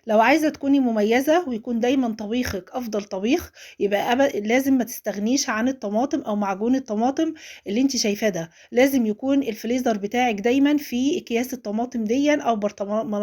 لو عايزة تكوني مميزة ويكون دايمًا طبيخِك أفضل طبيخ، يبقى لازم ما تستغنيش عن الطماطم أو معجون الطماطم اللي أنتِ شايفاه ده، لازم يكون الفريزر بتاعِك دايمًا فيه أكياس الطماطم ديًا أو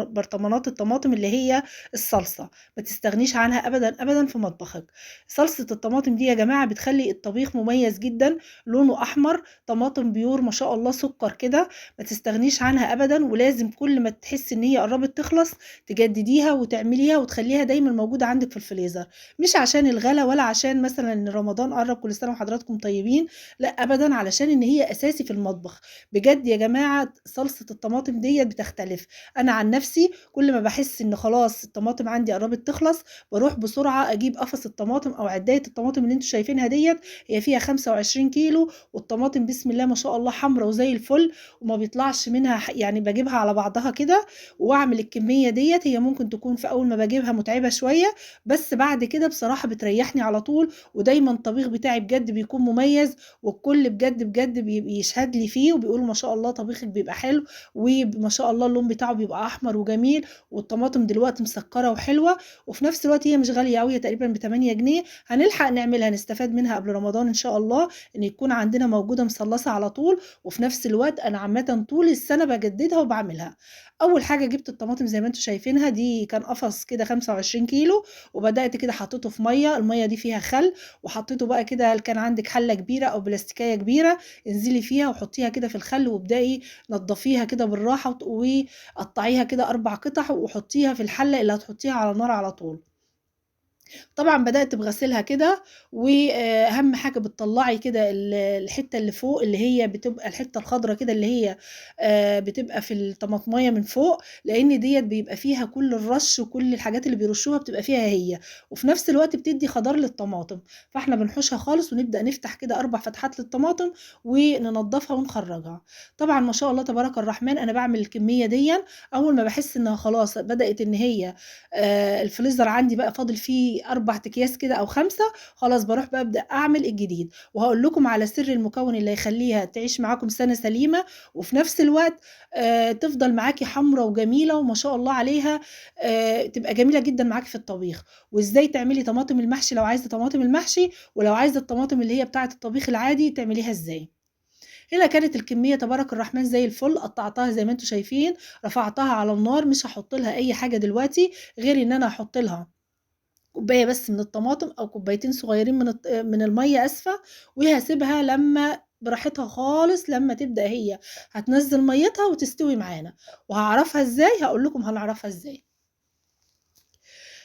برطمانات الطماطم اللي هي الصلصة، ما تستغنيش عنها أبدًا، أبدًا في مطبخِك. صلصة الطماطم دي يا جماعة بتخلّي الطبيخ مميز جدًا، لونه أحمر، طماطم pure ما شاء الله سُكّر كده، ما تستغنيش عنها أبدًا، ولازم كل ما تحسّي إن هي قرّبت تخلص تجدديها وتعمليها وتخلّيها دايمًا موجودة عندِك في الفريزر، مش عشان الغلا ولا عشان مثلًا إن رمضان قرّب كل سنة وحضراتكم طيبين، لأ أبدًا، علشان إن هي أساسي في المطبخ. بجد يا جماعة صلصة الطماطم ديّة بتختلف، أنا عن نفسي كل ما باحس إن خلاص الطماطم عندي قرّبت تخلص، باروح بسرعة أجيب قفص الطماطم أو عداية الطماطم اللي أنتم شايفينها ديّة، هي فيها 25 كيلو، والطماطم بسم الله ما شاء الله حمرا وزي الفل، وما بيطلعش منها يعني باجيبها على بعضها كده وأعمل الكمية ديّة. هي ممكن تكون في أول ما باجيبها متعبة شوية، بس بعد كده بصراحة بتريحني على طول، ودايمًا الطبيخ بتاعي بجد بيكون مميز، والكل بجد بجد بيشهد لي فيه وبيقولوا ما شاء الله طبيخِك بيبقى حلو، وما شاء الله اللون بتاعه بيبقى أحمر وجميل، والطماطم دلوقتي مسكرة وحلوة، وفي نفس الوقت هي مش غالية أوي، هي تقريبًا ب8 جنيه، هنلحق نعملها نستفاد منها قبل رمضان إن شاء الله، إن يكون عندنا موجودة مصلصة على طول، وفي نفس الوقت أنا عامةً طول السنة باجددها وباعملها. أول حاجة جبت الطماطم زي ما أنتم شايفينها، دي كان قفص كده 25 كيلو، وبدأت كده حطيته في مَيّة، المَيّة دي فيها خل، وحطيته بقى كده كان عندِك حلة كبيرة أو بلاستيكية كبيرة، انزلي فيها وحطيها كده في الخل، وابدئي نضفيها كده بالراحة وقطعيها كده 4 قطع وحطيها في الحلة اللي هتحطيها على النار على طول. طبعًا بدأت بغسيلها كده، وأهم حاجة بتطلّعي كده الحتّة اللي فوق اللي هي بتبقى الحتّة الخضرا كده اللي هي بتبقى في الطماطماية من فوق، لإن ديّة بيبقى فيها كل الرش وكل الحاجات اللي بيرشوها بتبقى فيها هي، وفي نفس الوقت بتدّي خضار للطماطم، فإحنا بنحوشها خالص ونبدأ نفتح كده 4 فتحات للطماطم وننضفها ونخرّجها. طبعًا ما شاء الله تبارك الرحمن أنا باعمل الكمية ديًا، أول ما باحس إنها خلاص بدأت إن هي الفريزر عندي بقى فاضل فيه 4 أكياس كده أو 5، خلاص باروح بقى أبدأ أعمل الجديد، وهاقول لكم على سر المكون اللي هيخلّيها تعيش معاكم سنة سليمة، وفي نفس الوقت تفضل معاكِ حمرا وجميلة وما شاء الله عليها، تبقى جميلة جدًا معاكِ في الطبيخ، وإزاي تعملي طماطم المحشي لو عايزة طماطم المحشي، ولو عايزة الطماطم اللي هي بتاعة الطبيخ العادي تعمليها إزاي. هنا كانت الكمية تبارك الرحمن زي الفل، قطعتها زي ما انتم شايفين، رفعتها على النار، مش هحط لها أي حاجة دلوقتي غير إن أنا هحط لها كوباية بس من الطماطم أو كوبايتين صغيرين من المية آسفة، وهاسيبها لما براحتها خالص، لما تبدأ هي هتنزل ميتها وتستوي معانا. وهعرفها إزاي؟ هقول لكم هنعرفها إزاي.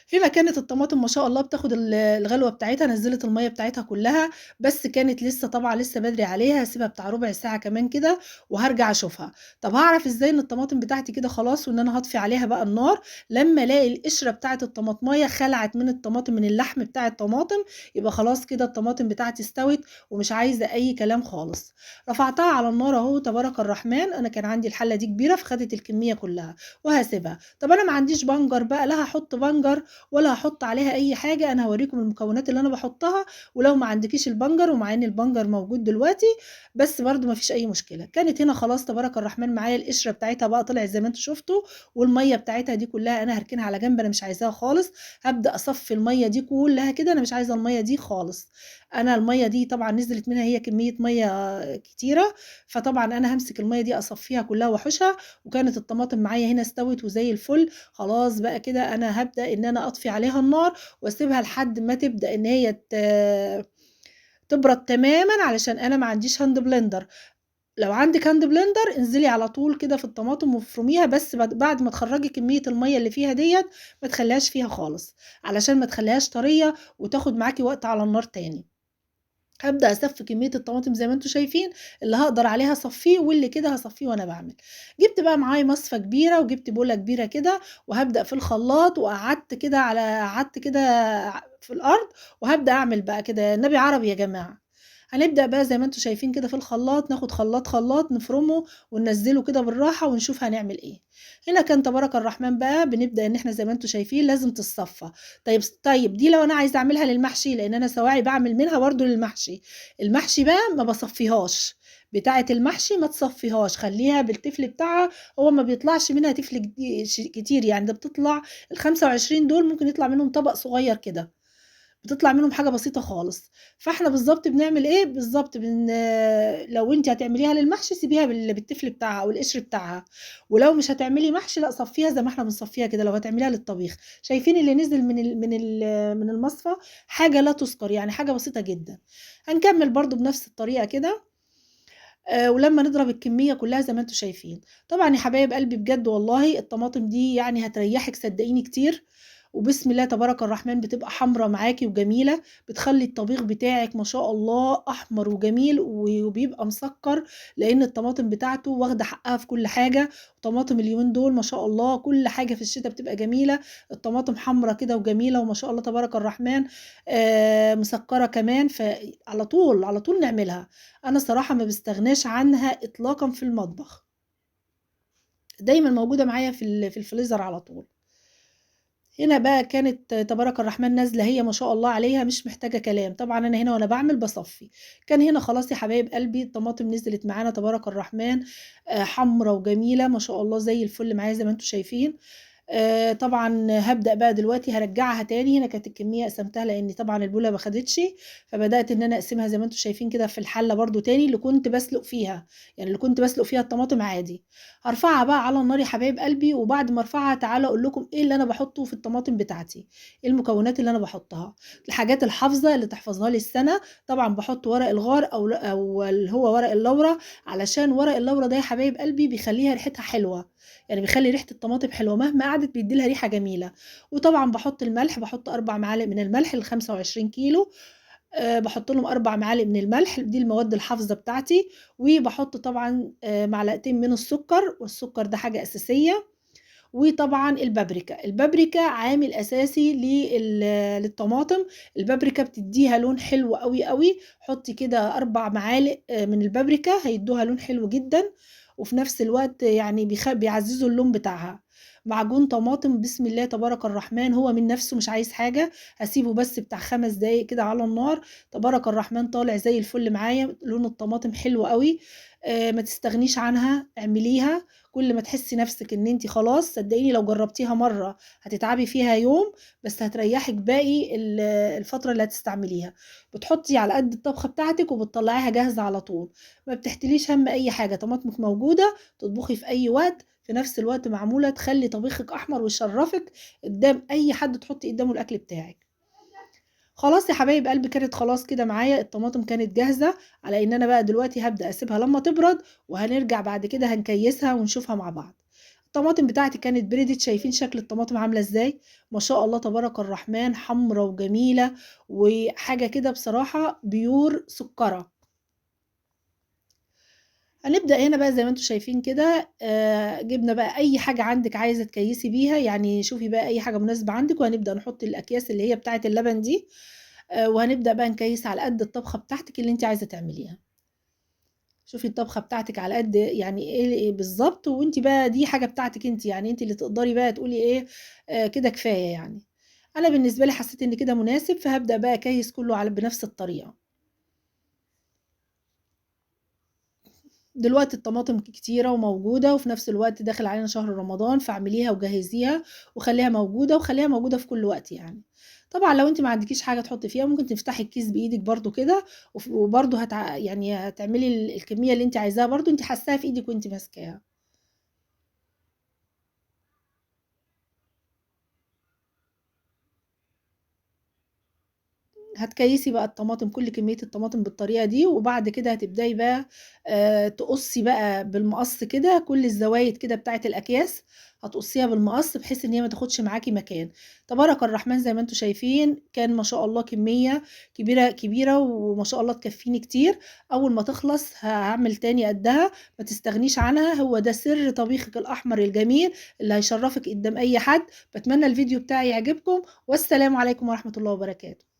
فيما كانت الطماطم ما شاء الله بتاخد الغلوة بتاعتها، نزلت المية بتاعتها كلها، بس كانت لسه طبعا لسه بدري عليها، هسيبها بتاع ربع ساعة كمان كده وهرجع اشوفها. طب هعرف ازاي ان الطماطم بتاعتي كده خلاص وان انا هطفي عليها بقى النار؟ لما الاقي القشرة بتاعت الطماطماية خلعت من الطماطم، من اللحم بتاع الطماطم، يبقى خلاص كده الطماطم بتاعتي استوت ومش عايزة اي كلام خالص. رفعتها على النار اهو تبارك الرحمن، انا كان عندي الحلة دي كبيرة فخدت الكمية كلها وهسيبها. طب انا ما عنديش بنجر بقى، لا هحط بنجر ولا هحط عليها اي حاجة، انا هوريكم المكونات اللي انا بحطها. ولو ما عندكيش البنجر، ومع ان البنجر موجود دلوقتي بس برضو ما فيش اي مشكلة. كانت هنا خلاص تبارك الرحمن معايا القشرة بتاعتها بقى طلعت زي ما انتم شفتوا، والمية بتاعتها دي كلها انا هركنها على جنب، انا مش عايزاها خالص. هبدأ اصفي المية دي كلها كده، انا مش عايزة المية دي خالص. انا المية دي طبعا نزلت منها هي كمية مية كتيرة، فطبعا انا همسك المية دي اصفيها كلها واحوشها. وكانت الطماطم معايا هنا استوت وزي الفل. خلاص بقى كده انا هبدأ ان انا اطفي عليها النار واسيبها لحد ما تبدأ ان هي تبرد تماما، علشان انا ما عنديش hand blender. لو عندك hand blender انزلي على طول كده في الطماطم وافرميها، بس بعد ما تخرجي كمية المية اللي فيها ديت ما تخليهاش فيها خالص، علشان ما تخليهاش طرية وتاخد معاكي وقت على النار تاني. هبدأ أصفي كمية الطماطم زي ما انتم شايفين، اللي هقدر عليها أصفيه واللي كده هصفيه وأنا بعمل. جبت بقى معايا مصفى كبيرة وجبت بولة كبيرة كده، وهبدأ في الخلاط، وقعدت كده على، قعدت كده في الأرض، وهبدأ أعمل بقى كده النبي عربي يا جماعة. هنبدأ بقى زي ما انتم شايفين كده في الخلاط، ناخد خلاط خلاط نفرمه وننزله كده بالراحة ونشوف هنعمل ايه. هنا كان تبارك الرحمن بقى بنبدأ ان احنا زي ما انتم شايفين لازم تتصفى. طيب دي لو انا عايزة اعملها للمحشي، لان انا سواعي بعمل منها برضو للمحشي. المحشي بقى ما بصفيهاش، بتاعة المحشي ما تصفيهاش، خليها بالتفل بتاعها، هو ما بيطلعش منها تفل كتير يعني، ده بتطلع ال25 دول ممكن يطلع منهم طبق صغير كده، بتطلع منهم حاجة بسيطة خالص. فاحنا بالظبط بنعمل ايه بالظبط، لو انت هتعمليها للمحشي سيبيها بالتفل بتاعها او القشر بتاعها، ولو مش هتعملي محشي لا صفيها زي ما احنا بنصفيها كده لو هتعمليها للطبيخ. شايفين اللي نزل من المصفى حاجة لا تذكر يعني، حاجة بسيطة جدا. هنكمل برضو بنفس الطريقة كده، ولما نضرب الكمية كلها زي ما انتم شايفين. طبعا يا حبايب قلبي بجد والله الطماطم دي يعني هتريحك صدقيني كتير، وبسم الله تبارك الرحمن بتبقى حمرة معاكي وجميلة، بتخلي الطبيخ بتاعك ما شاء الله أحمر وجميل وبيبقى مسكر، لأن الطماطم بتاعته واخدة حقها في كل حاجة. طماطم اليومين دول ما شاء الله كل حاجة في الشتاء بتبقى جميلة، الطماطم حمرة كده وجميلة وما شاء الله تبارك الرحمن، مسكرة كمان، فعلى طول على طول نعملها. أنا صراحة ما بستغناش عنها إطلاقا في المطبخ، دايما موجودة معايا في الفريزر على طول. هنا بقى كانت تبارك الرحمن نازلة هي ما شاء الله عليها مش محتاجة كلام. طبعا أنا هنا وأنا بعمل بصفي، كان هنا خلاص يا حبايب قلبي الطماطم نزلت معانا تبارك الرحمن، حمرة وجميلة ما شاء الله زي الفل معايا زي ما انتم شايفين. طبعا هبدأ بقى دلوقتي هرجعها تاني. هنا كانت الكمية قسمتها لأن طبعا البولة ما خدتش، فبدأت إن أنا أقسمها زي ما انتم شايفين كده في الحلة برضو تاني اللي كنت بسلق فيها، يعني اللي كنت بسلق فيها الطماطم عادي. هرفعها بقى على النار يا حبايب قلبي، وبعد ما ارفعها تعالوا اقول لكم ايه اللي انا بحطه في الطماطم بتاعتي، ايه المكونات اللي انا بحطها، الحاجات الحافظة اللي تحفظها لي السنة. طبعا بحط ورق الغار او اللي هو ورق اللورة، علشان ورق اللورة ده يا حبايب قلبي بيخليها ريحتها حلوة، يعني بيخلي ريحة الطماطم حلوة مهما قعدت بيدي لها ريحة جميلة. وطبعا بحط الملح، بحط 4 معالق من الملح ل 25 كيلو، بحط لهم 4 معالق من الملح، دي المواد الحافظة بتاعتي. وبحط طبعا معلقتين من السكر، والسكر ده حاجة أساسية. وطبعا البابريكا، البابريكا عامل أساسي للطماطم، البابريكا بتديها لون حلو قوي قوي. حطي كده 4 معالق من البابريكا هيدوها لون حلو جدا، وفي نفس الوقت يعني بيعززوا اللون بتاعها. معجون طماطم بسم الله تبارك الرحمن هو من نفسه مش عايز حاجة، هسيبه بس بتاع 5 دقايق كده على النار، تبارك الرحمن طالع زي الفل معايا، لون الطماطم حلو قوي. ما تستغنيش عنها، اعمليها كل ما تحسي نفسك ان انتي خلاص، صدقيني لو جربتيها مرة هتتعبي فيها يوم، بس هتريحك باقي الفترة اللي هتستعمليها. بتحطي على قد الطبخة بتاعتك وبتطلعيها جاهزة على طول، ما بتحتليش هم اي حاجة، طماطمك موجودة تطبخي في اي وقت، في نفس الوقت معمولة تخلي طبيخك احمر ويشرفك قدام اي حد تحطي قدامه الاكل بتاعك. خلاص يا حبايب قلبي كانت خلاص كده معايا الطماطم كانت جاهزة، على ان انا بقى دلوقتي هبدأ اسيبها لما تبرد، وهنرجع بعد كده هنكيسها ونشوفها مع بعض. الطماطم بتاعتي كانت بردت، شايفين شكل الطماطم عاملة ازاي؟ ما شاء الله تبارك الرحمن، حمرة وجميلة وحاجة كده بصراحة بيور سكرة. هنبدأ هنا بقى زي ما انتم شايفين كده، جبنا بقى اي حاجة عندك عايزة تكيسي بيها، يعني شوفي بقى اي حاجة مناسبة عندك، وهنبدأ نحط الاكياس اللي هي بتاعة اللبن دي، وهنبدأ بقى نكيس على قد الطبخة بتاعتك اللي انت عايزة تعمليها. شوفي الطبخة بتاعتك على قد يعني ايه بالظبط، وانت بقى دي حاجة بتاعتك انت، يعني انت اللي تقدري بقى تقولي ايه، كده كفاية. يعني انا بالنسبة لي حسيت ان كده مناسب، فهبدأ بقى اكيس كله على بنفس الطريقة. دلوقتي الطماطم كتيرة وموجودة، وفي نفس الوقت داخل علينا شهر رمضان، فاعمليها وجهزيها وخليها موجودة، وخليها موجودة في كل وقت. يعني طبعا لو انت ما عندكيش حاجة تحطي فيها ممكن تفتحي الكيس بايدك برضو كده، وبرضو يعني هتعملي الكمية اللي انت عايزاها، برضو انت حاساها في ايدك وانت ماسكاها. هتكيسي بقى الطماطم، كل كمية الطماطم بالطريقة دي، وبعد كده هتبدأي بقى، تقصي بقى بالمقص كده كل الزوايد كده بتاعة الأكياس، هتقصيها بالمقص بحيث ان هي ما تاخدش معاكي مكان. تبارك الرحمن زي ما انتم شايفين كان ما شاء الله كمية كبيرة كبيرة، وما شاء الله تكفيني كتير. اول ما تخلص هعمل تاني قدها، ما تستغنيش عنها، هو ده سر طبيخك الاحمر الجميل اللي هيشرفك قدام اي حد. بتمنى الفيديو بتاعي يعجبكم، والسلام عليكم ورحمة الله وبركاته.